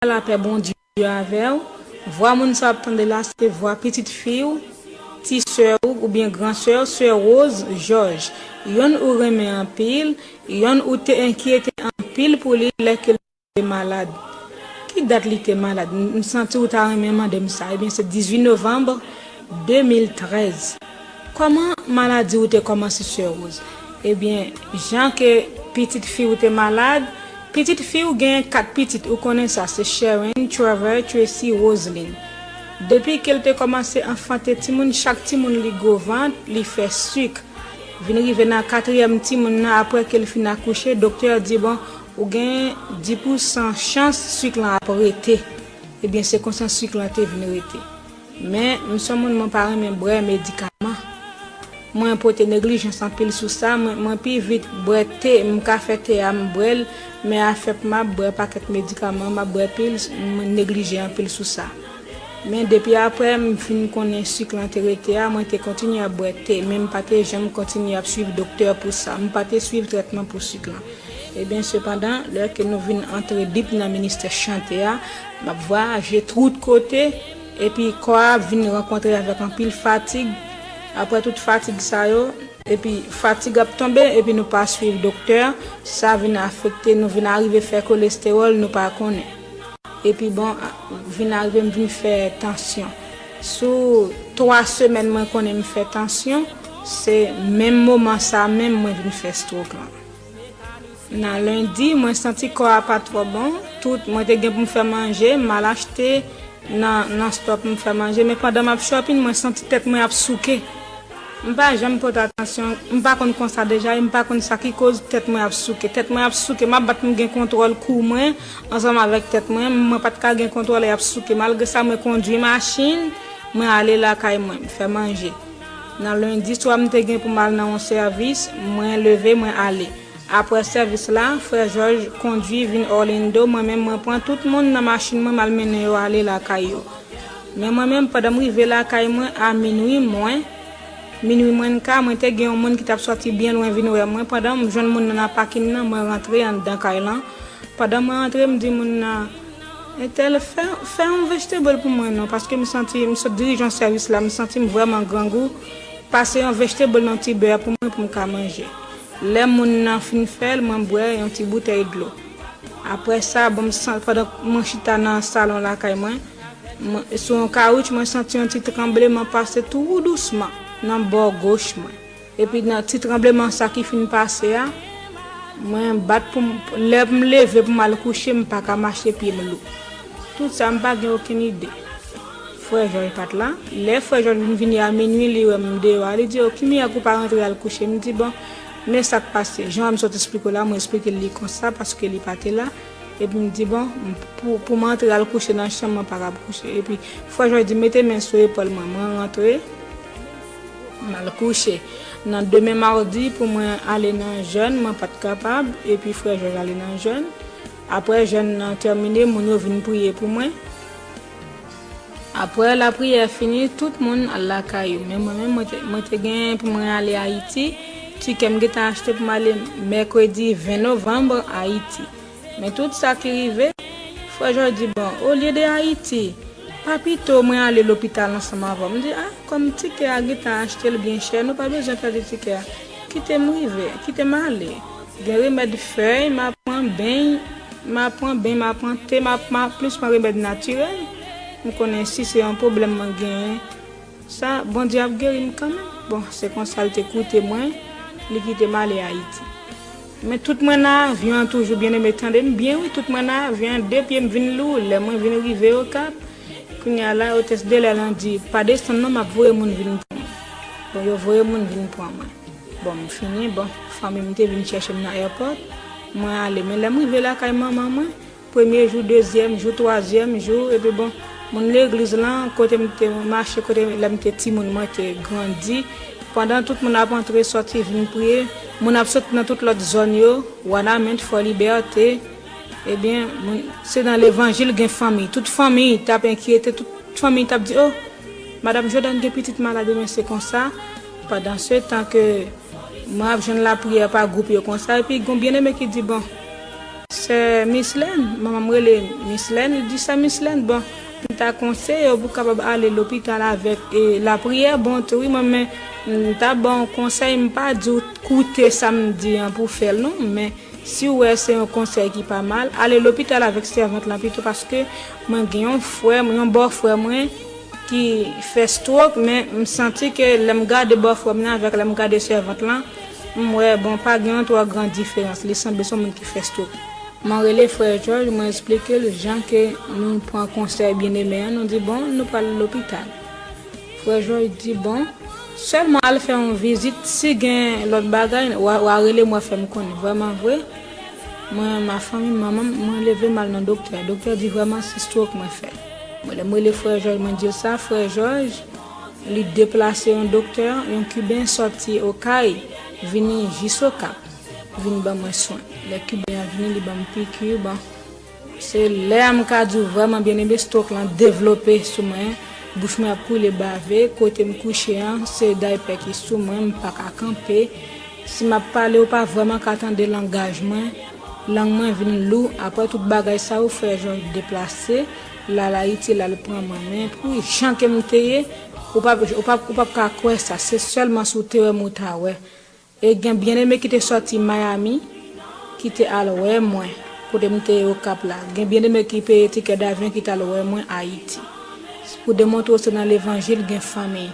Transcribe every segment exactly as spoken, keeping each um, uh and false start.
lapè Bondye avè w. Vwa moun sa w ap tande la, se vwa pitit fi w, ti sè w oubyen gran sè w, sè Rose Georges. Yonn ou renmen anpil, yonn ou te enkyete anpil pou li lè ke l te malad. Ki dat li te malad? M, m santi w ta renmen mande m sa. Ebyen, se dizuit novanm de mil trèz. Kòman maladi w te kòmanse, sè Rose? Ebyen, jan ke pitit fi w te malad, pitit fi w genyen kat pitit, ou konnen sa, se Sharon, Trevor, Tracy, Roseline. Depi ke l te kòmanse anfante timoun, chak timoun li gwo vant, li fè sik. Vin rive nan katriyèm timoun nan, apre ke l fin akouche, doktè a di, bon, ou gen dis pousan chans sik lan ap rete. Ebyen, se konsa sik lan te vin rete. Men, m se yon moun, mwen pa renmen bwè medikaman. Mwen pote neglijans anpil sou sa, mwen, mwen pi vit bwè te, m ka fè te a, m bwè l, men afè pou m ap bwè pakèt medikaman, m ap bwè pil, mwen neglije anpil sou sa. Men depi apre m fin konnen sik lan te rete a, mwen te kontinye ap bwè te, men m pa te janm kontinye ap swiv doktè pou sa. M pa te swiv trètman pou sik lan. Ebyen, sepandan, lè ke nou vin antre dip nan ministè chante a, m ap vwayaje tout kote, epi kò a ap vin rankontre avèk anpil fatig. Apre tout fatig sa yo, epi fatig ap tonbe, epi nou pa swiv doktè, sa vin afekte nou, vin arive fè kolestewòl, nou pa konnen. Epi bon, vin arive m vin fè tansyon. Sou twa semèn mwen konnen m fè tansyon, se menm moman sa menm mwen vin fè stroke lan. Nan lendi, mwen santi kò a pa twò bon. Tout, mwen te gen pou m fè manje, m al achte nan, nan stòp m fè manje. Men pandan m ap shopping, mwen santi tèt mwen ap souke. M pa janm pote atansyon, m pa konn konsa deja, e m pa konn sa ki koz tèt mwen ap souke. Tèt mwen ap souke, m ap bat pou m gen kontwòl kou mwen, ansanm avèk tèt mwen, mwen pa t ka gen kontwòl, e ap souke. Malgre sa, mwen kondwi machin, mwen ale lakay mwen, m fè manje. Nan lendi swa, m te gen pou m al nan yon sèvis, mwen leve, mwen ale. Apre sèvis la, frè Jòj kondwi vin Orlando, mwen menm mwen pran tout moun nan machin mwen, m al mennen yo ale lakay yo. Men mwen menm, pandan m rive lakay mwen a minwi mwen, minwi mwen ka, mwen te gen yon moun ki t ap sòti byen lwen vin wè mwen. Pandan m jwenn moun nan nan pakin nan, mwen rantre anndan kay lan. Pandan mwen rantre, m di moun nan, entèl, fè, fè yon vegetable pou mwen non, paske m santi, m sot dirije yon sèvis la, m santi m vrèman grangou, pase yon vegetable nan ti bè pou mwen pou m ka manje. Lè moun nan fin fè l, mwen bwè yon ti boutèy dlo. Apre sa, bon, m san-, pandan mwen chita nan salon lakay mwen, mwen, sou yon kawouch, mwen santi yon ti tranbleman pase tou dousman nan bò goch mwen. Epi nan ti tranbleman sa ki fin pase a, mwen bat pou m, lè m leve pou m al kouche, m pa ka mache, pye m lou. Tout sa, m pa gen okenn ide. Frè Jòj pa t la. Lè frè Jòj vin vini a minwi, li wè m deyò a, li di, "O, ki miyag ou pa rantre al kouche?" M di, "Bon, men sa k pase." Jan m sot esplike w la, mwen esplike l li konsa, paske li pa te la. Epi m di, "Bon, m, pou, pou m antre al kouche nan chanm, mwen pa kab kouche." Epi frè Jòj di, "Mete men sou epòl mwen." Mwen rantre, m al kouche. Nan demen mawdi, pou mwen ale nan jèn, mwen pa t kapab. Epi frè Jòj ale nan jèn. Apre jèn nan tèmine, moun yo vin priye pou mwen. Apre lapriyè fini, tout moun al lakay yo. Men mwen menm, mwen te, mwen te gen pou mwen ale Ayiti. Tikè m gentan achte pou m ale mèkredi ven novanm Ayiti. Men tout sa ki rive, frè Jòj di, "Bon, olye de Ayiti, pa pito mwen ale lopital ansanm avè w?" M di, "A, kòm tikè a gentan achte l byen chè, nou pa bezwen pèdi tikè a. Kite m rive, kite m ale." Gen remèd fèy, m ap pran beny, m ap pran beny, m ap pran te, m ap, m ap plis pran remèd natirèl. M konnen si se yon pwoblèm mwen genyen, sa, Bondye ap geri m kanmenm. Bon, se konsa l te koute mwen, li kite m ale Ayiti. Men tout mwen nan avyon an toujou, byeneme, tande m byen wi, tout mwen nan avyon an, de pye m vin lou, lè mwen vin rive Okap, kounye a la, otès de lè lan di, "Pa desann non, m ap voye moun vin pran mwen." Bon, yo voye moun vin pran mwen. Bon, m fini, bon, fanmi m te vin chèche m nan airport, mwen ale. Men lè m rive lakay manman mwen, premye jou, dezyèm jou, twazyèm jou, epi bon, moun legliz lan, kote m te mache, kote lè m te timoun, mwen te grandi. Pandan tout moun ap antre, sòti, vin priye, moun ap sot nan tout lòt zòn yo, Wanament, Fò Libète, ebyen, moun, se nan levanjil gen fanmi. Tout fanmi t ap enkyete, tout fanmi t ap di, "O, madanm Jòdàn gen pitit malad," men se konsa. Pandan se tan ke mwen ap jwenn lapriyè pa gwoup yo konsa, epi gon byeneme ki di, "Bon, Sè Mislèn, manman m rele Mislèn, li di, "Sè Mislèn, bon, m ta konseye w pou w kapab ale lopital avèk, e, lapriyè." Bon, tou wi, mwen, men, m ta ba w konsèy, m pa di w koute sa m di an pou w fè l, non, men si w wè se yon konsèy ki pa mal, ale lopital avèk sèvant lan pito, paske mwen gen yon frè m, yon bòfrè mwen ki fè stroke, men m santi ke lè m gade bòfrè m nan avèk lè m gade sèvant lan, m wè, bon, pa gen yon twò gran diferans. Li sanble se yon moun ki fè stroke. Mwen rele frè Jòj, mwen eksplike l jan ke nou pran konsèy byeneme an, nou di, "Bon, nou pral lopital." Frè Jòj di, "Bon, sèlman al fè yon vizit, si gen lòt bagay, w a, w a rele m, w a fè m konnen." Vrèman vre, mwen, ma fanmi, manman m, mwen leve m al nan doktè. Doktè di, "Vrèman, se stroke mwen fè." Mwen, lè m rele frè Jòj, mwen di l sa, frè Jòj, li deplase yon doktè, yon Kiben sòti Okay, vini jis Okap, vin ban mwen swen. Lè Kiben an vini, li ban m piki, bon. Se lè a m ka di w vrèman byeneme, stroke lan devlope sou mwen, bouch mwen ap koule bave, kote m kouche an, se daypè ki sou mwen, m pa ka kanpe. Si m ap pale, ou pa vrèman ka tande langaj mwen, lang mwen vin lou. Apre tout bagay sa yo, frè Jòj deplase, l al Ayiti, l al pran mwen. Men pou jan ke m te ye, ou p ap, ou p ap, ou p ap ka kwè sa, se sèlman si w te wè m ou ta wè. E gen byeneme ki te sòti Miami, ki te al wè mwen, kote m te ye Okap la. Gen byeneme ki peye tikè davyon ki t al wè mwen Ayiti. Pou demontre w se nan levanjil gen fanmi.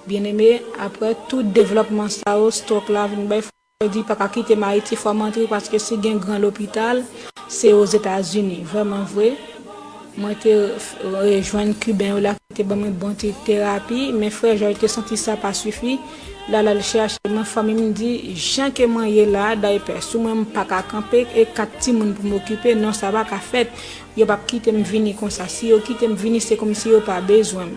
Byeneme, apre tout devlòpman sa yo, stroke la vin bay fòs, yo di pa ka kite m Ayiti, fò m antre, paske si gen gran lopital, se Ozetazini. Vrèman vre, mwen te rejwenn Kiben yo la ki te ban mwen bon ti terapi, men frè Jòj te santi sa pa sifi. L al al chèche mwen, fanmi m di, jan ke mwen ye la, daypè sou mwen, m pa ka kanpe, e kat timoun pou m okipe, non, sa pa ka fèt. Yo p ap kite m vini konsa. Si yo kite m vini, se kòmsi yo pa bezwen m.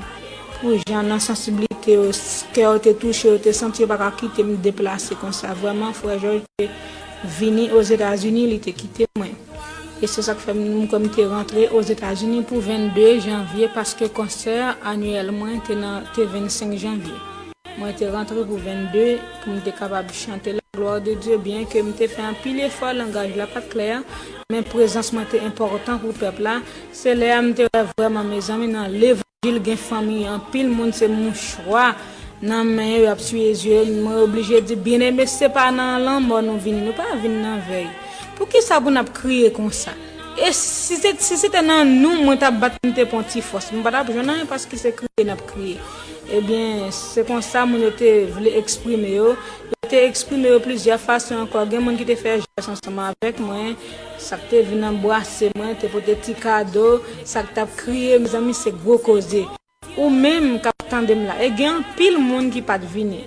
Pou jan nan sansiblite yo, s-, kè yo te touche, yo te santi yo pa ka kite m deplase konsa. Vrèman, frè Jòj te vini Ozetazini, li te kite mwen. E se sa k fè m, m kwè m te rantre Ozetazini pou vennde janvye, paske konsè anyèl mwen te nan, te vennsenk janvye. Mwen te rantre pou vennde, pou m te kapab chante la gloire de Dieu, byen ke m te fè anpil efò, langaj la pa t klè, men prezans mwen te enpòtan pou pèp la. Se lè a m te wè vrèman, mezanmi, nan levanjil gen fanmi, anpil moun se mouchwa nan men yo, y ap siye zye yo, mwen oblije di, "Byeneme, se pa nan lanmò nou vini, nou pa vin nan vèy. Poukisa pou n ap kriye konsa?" E si se, si se te nan nou, mwen t ap bat, m te pran ti fòs. M pa t ap jwenn anyen paske se kriye n ap kriye. Ebyen, se konsa moun yo te vle eksprime yo. Yo te eksprime yo plizyè fason ankò. Gen moun ki te fè jès ansanm avèk mwen. Sa k te vin anbrase mwen, te pote ti kado. Sa k t ap kriye, mezanmi, se gwo koze. Ou menm k ap tande m la, e gen anpil moun ki pa t vini.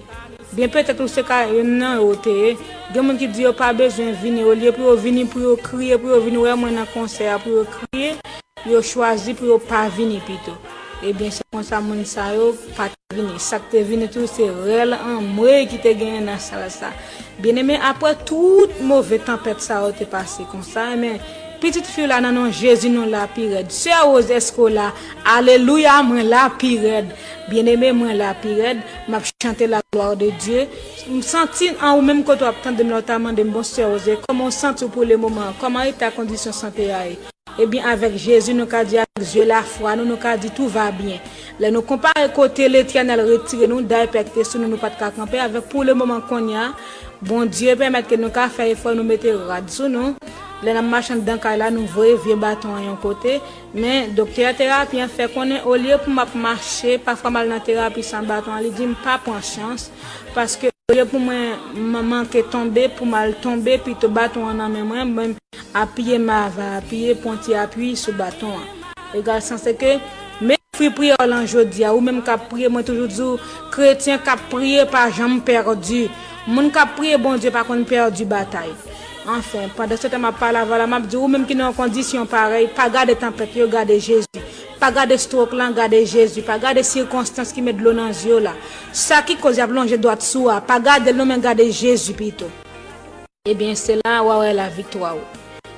Byen petèt ou se ka youn nan yo te ye. Gen moun ki di yo pa bezwen vini, olye pou yo vini, pou yo kriye, pou yo vin wè mwen nan konsè a, pou yo kriye, yo chwazi pou yo pa vini pito. Ebyen, se konsa moun sa yo pa t vini. Sa k te vini tou, se rèl anmwey ki te genyen nan sal sa. Byeneme, apre tout move tanpèt sa yo te pase konsa, ebyen, pitit fi w la nan non Jezi, nou la pi rèd. Sè Rose, èske w la? Alelouya, mwen la pi rèd. Byeneme, mwen la pi rèd. M ap chante la gloire de Dieu. M santi an ou menm kote w ap tande m la, w ta mande m, "Bon, Sè Rose, kòman w santi w pou le moman an? Kòman eta kondisyon sante a ye?" Ebyen, avèk Jezi, nou ka di, avèk zye lafwa nou, nou ka di, "Tout va bien." Lè nou konpare kote Letènèl retire nou, daypè ki te sou nou, nou pa t ka kanpe avèk pou le moman kounye a, Bondye pèmèt ke nou ka fè efò, nou mete rad sou nou. Lè n ap mache anndan kay la, nou voye vye baton an yon kote. Men, doktè terapi an fè konnen, olye pou m ap mache, pafwa m al nan terapi san baton an, li di m pa pran chans, paske olye pou mwen man-, manke tonbe, pou m al tonbe, pito baton an nan men mwen, mwen apiye m ava apiye, pran ti api sou baton an. Egal sa, se ke, men fwi priyè w lan jodi a, ou menm k ap priye, mwen toujou di w, kretyen k ap priye pa janm pèdi. Moun k ap priye Bondye pa konn pèdi batay. Anfen, pandan se tan m ap pale avè w la, m ap di w, ou menm ki nan yon kondisyon parèy, pa gade tanpèt yo, gade Jezi. Pa gade stroke lan, gade Jezi. Pa gade sikonstans ki met dlo nan zye w la. Sa ki koz y ap lonje dwat sou a, pa gade l non, men gade Jezi pito. Ebyen, se la w a wè laviktwa w.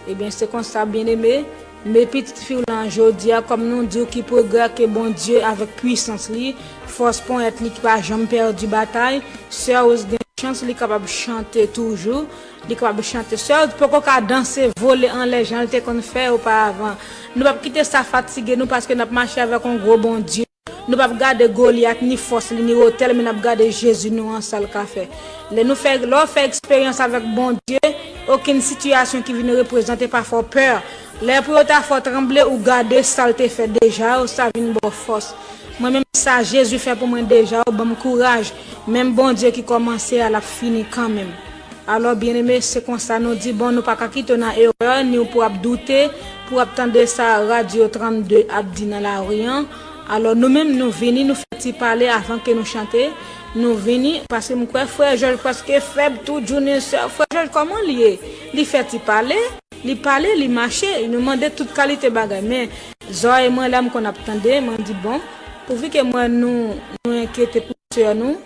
Ebyen, se konsa, byeneme, men pitit fi w lan jodi a, kòm nou di w ki pwogrè ke Bondye avèk pwisans li, fòs ponyèt li ki pa janm pèdi batay, sè Rose gen chans, li kapab chante toujou, li kapab chante. Sè w poko ka danse, vole anlè jan l te konn fè oparavan. Nou p ap kite sa fatige nou paske n ap mache avèk yon gwo Bondye. Nou p ap gade Golyat, ni fòs li, ni wotè l, men n ap gade Jezi nou an, sa l ka fè. Lè nou fè, lè w fè eksperyans avèk Bondye, okenn sitiyasyon ki vin reprezante pa fè w pè. Lè pou yo ta fè w tranble, ou gade sa l te fè deja, ou sa vin ba w fòs. Mwen menm sa Jezi fè pou mwen deja, ou ban m kouraj. Menm Bondye ki kòmanse a, l ap fini kanmenm. Alò, byeneme, se konsa nou di, bon, nou pa ka kite w nan erè, ni w pou ap doute, pou w ap tande sa Radyo trannde ap di nan lari an. Alò, nou menm, nou vini, nou fè ti pale avan ke nou chante. Nou vini, paske m kwè frè Jòj prèske fèb tou, Junior sè, frè Jòj, kòman l ye? Li fè ti pale, li pale, li mache, nou mande tout kalite bagay. Men, zòrèy mwen la, m konn ap tande, mwen di, bon, pouvi ke mwen nou, nou enkyete pou sè nou,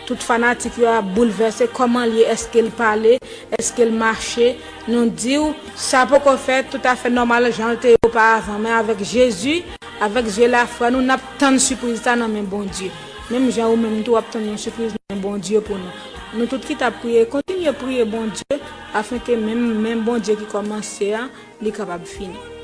tout fanatik yo ap boulvèse, kòman l ye, èske l pale, èske l mache, nou di w, sa poko fèt toutafè nòmal jan l te ye oparavan, men avèk Jezi, avèk zye lafwa nou, n ap tann sipriz sa nan men Bondye. Menm jan ou menm tou w ap tann yon sipriz nan men Bondye pou nou. Nou tout ki t ap priye, kontinye priye Bondye, afen ke menm, menm Bondye ki kòmanse a, li kapab fini.